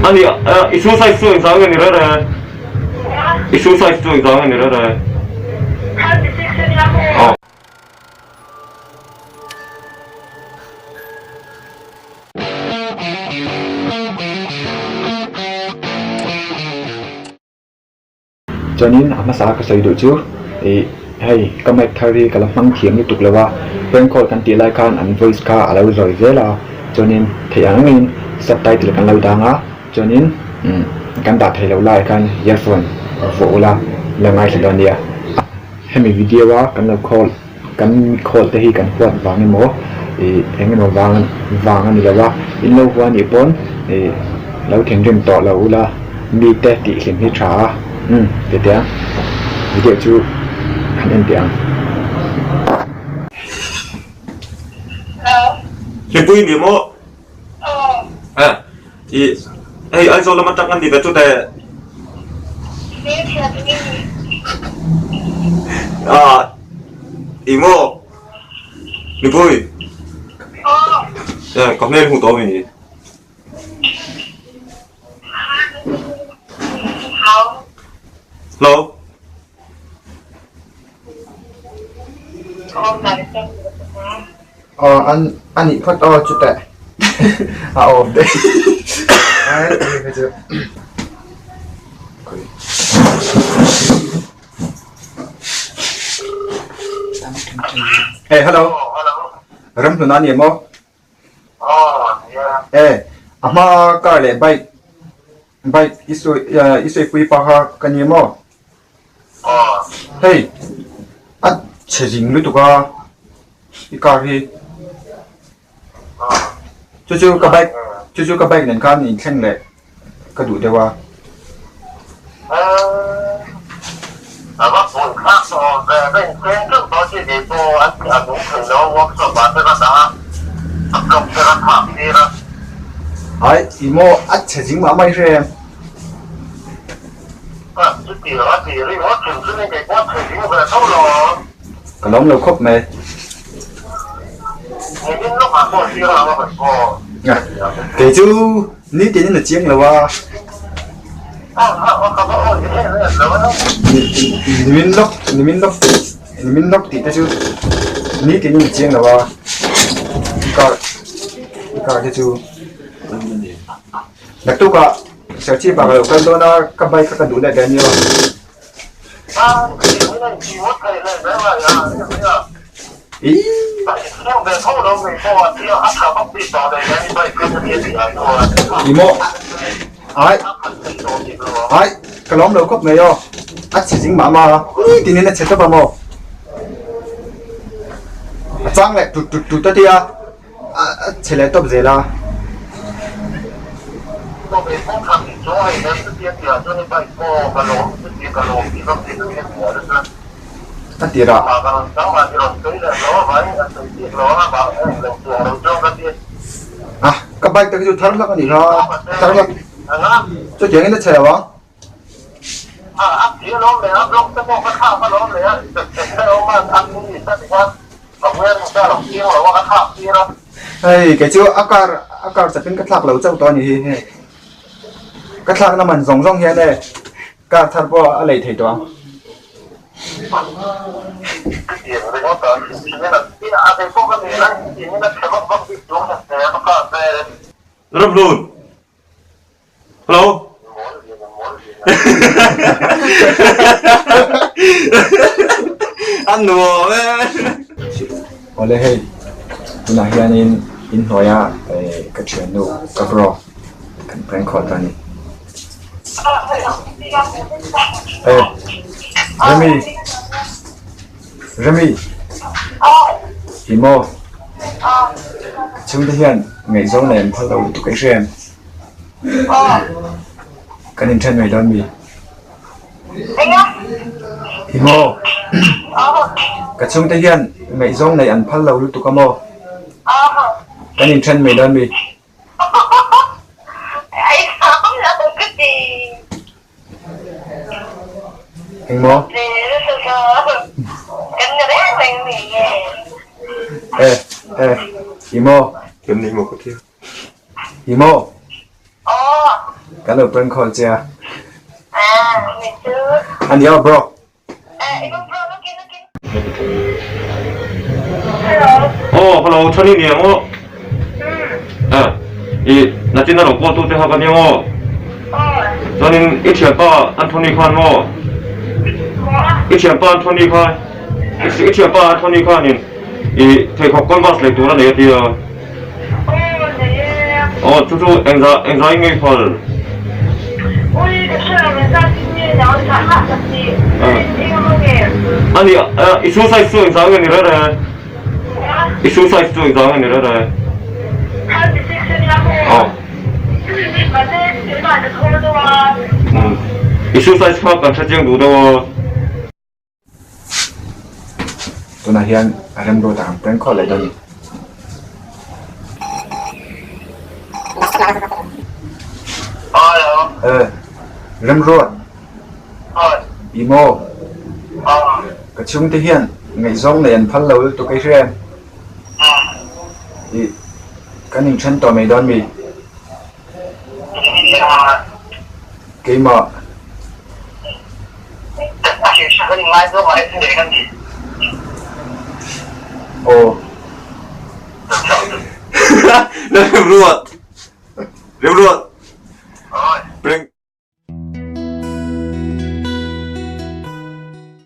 Ani i shoe size chu engzah nge ni reh reh? I shoe size chu engzah nge ni reh reh? Aw. Chuanin a hmasa ka sawi duh chu ih hei ka mic thar hi ka la hmang thiam lutuk lo a, prank call kan tih lai khan an voice kha a lo zawi zel a, chuanin theih ang angin subtitle kan lo dang a, chuanin umm kan dah theih loh laiah khan earphone vuah ula la ngaithla dawn nia. Hemi video a kan lo call kan call te hi kan huat vang emaw ih eng emaw vang vang a ni lo a, in lo hua nih pawn ih lo thinrim tawh lo ula mite tih hlim hi tha a umm ti teh ang video chu han en teh ang. Hlimpui ni maw? Aw. I hei Aizawl lam atang an ni ve chute. Ah i maw Nupui. Ka hmel hmu tawh mi. Hello. Aw an a nih phawt aw chutah a awm daih ai ani kha chu Hey hello Ramhlun a ni maw E a hma car leh bike bike i sawi i sawipui pa kha ka ni maw Hei a chhe zing lutuk a i car hi chu chu ka bike chu chu ka bike nen khan inthleng leh ka duh deuh a. Ai i maw a chhe zing mah mai hre em. Ka lawm lo khawp mai. Kei chu nitin in a chiang lo a. Nimin lawk nimin lawk nimin lawk tih te chu nitin in a chiang lo a. Car car te chu naktukah Serchhip ah ka lo kal dawn a, ka bike kha ka duh leh daih ania. Ih maw ai ai ka lawm lo khawp mai aw a chhe zing mah mah a ni tin in a chhe tawp a maw a chang leh tut tut tut a tia. A chhe leh tawp zel a. A tir a. A ka bike te khi chu thar hlak a nih kha thar hlak chutiang in a chhe lo ang. Hei kei chu a car a car chapin ka thlak lo chauh tawh a ni hi hei ka thlakna man zawng zawng hian e car thar pawh a lei thei tawh ang. Ramhlun. Hello. An nuam e. Awle hei tunah hianin inhnuaia ka thiannu ka bro kan prank call ta a ni. E Remi Remi i maw ka chhungte hian ngaihzawng nei an phal lo lutuk ka i hria em? Kan inthen mai dawn mi? I maw? Ka chhungte hian ngaihzawng nei an phal lo lutuk a maw? Kan inthen mai dawn mi? Engmaw? E, e, i maw? Kan ni maw ka tia? Hi maw? Kan lo prank call che a. A ni aw bro. Aw hello Chhani ni ang aw. Eh i nachin a lo call tu te kha ka nia aw. Chuanin i thianpa Anthony khan maw? I thianpa Anthony kha i thianpa Anthony khanin i pheikhawk canvas lei tur a nei a tia. Aw chu chu engzah engzah in ngei phal? A ni i shoe size chu engzah nge ni rere? I shoe size chu engzah nge ni rere? Aw. I shoe size kha kan hre chiang duh deuh a. Tunah hian a remruat ang prank call leh dawn a ni. Eh, remruat. I maw? Ka chhungte hian ngaihzawng nei an phal lo lutuk ei hria em? I kan inthen tawh mai dawn mi? Keimah. Aw. Remruat. Remruat.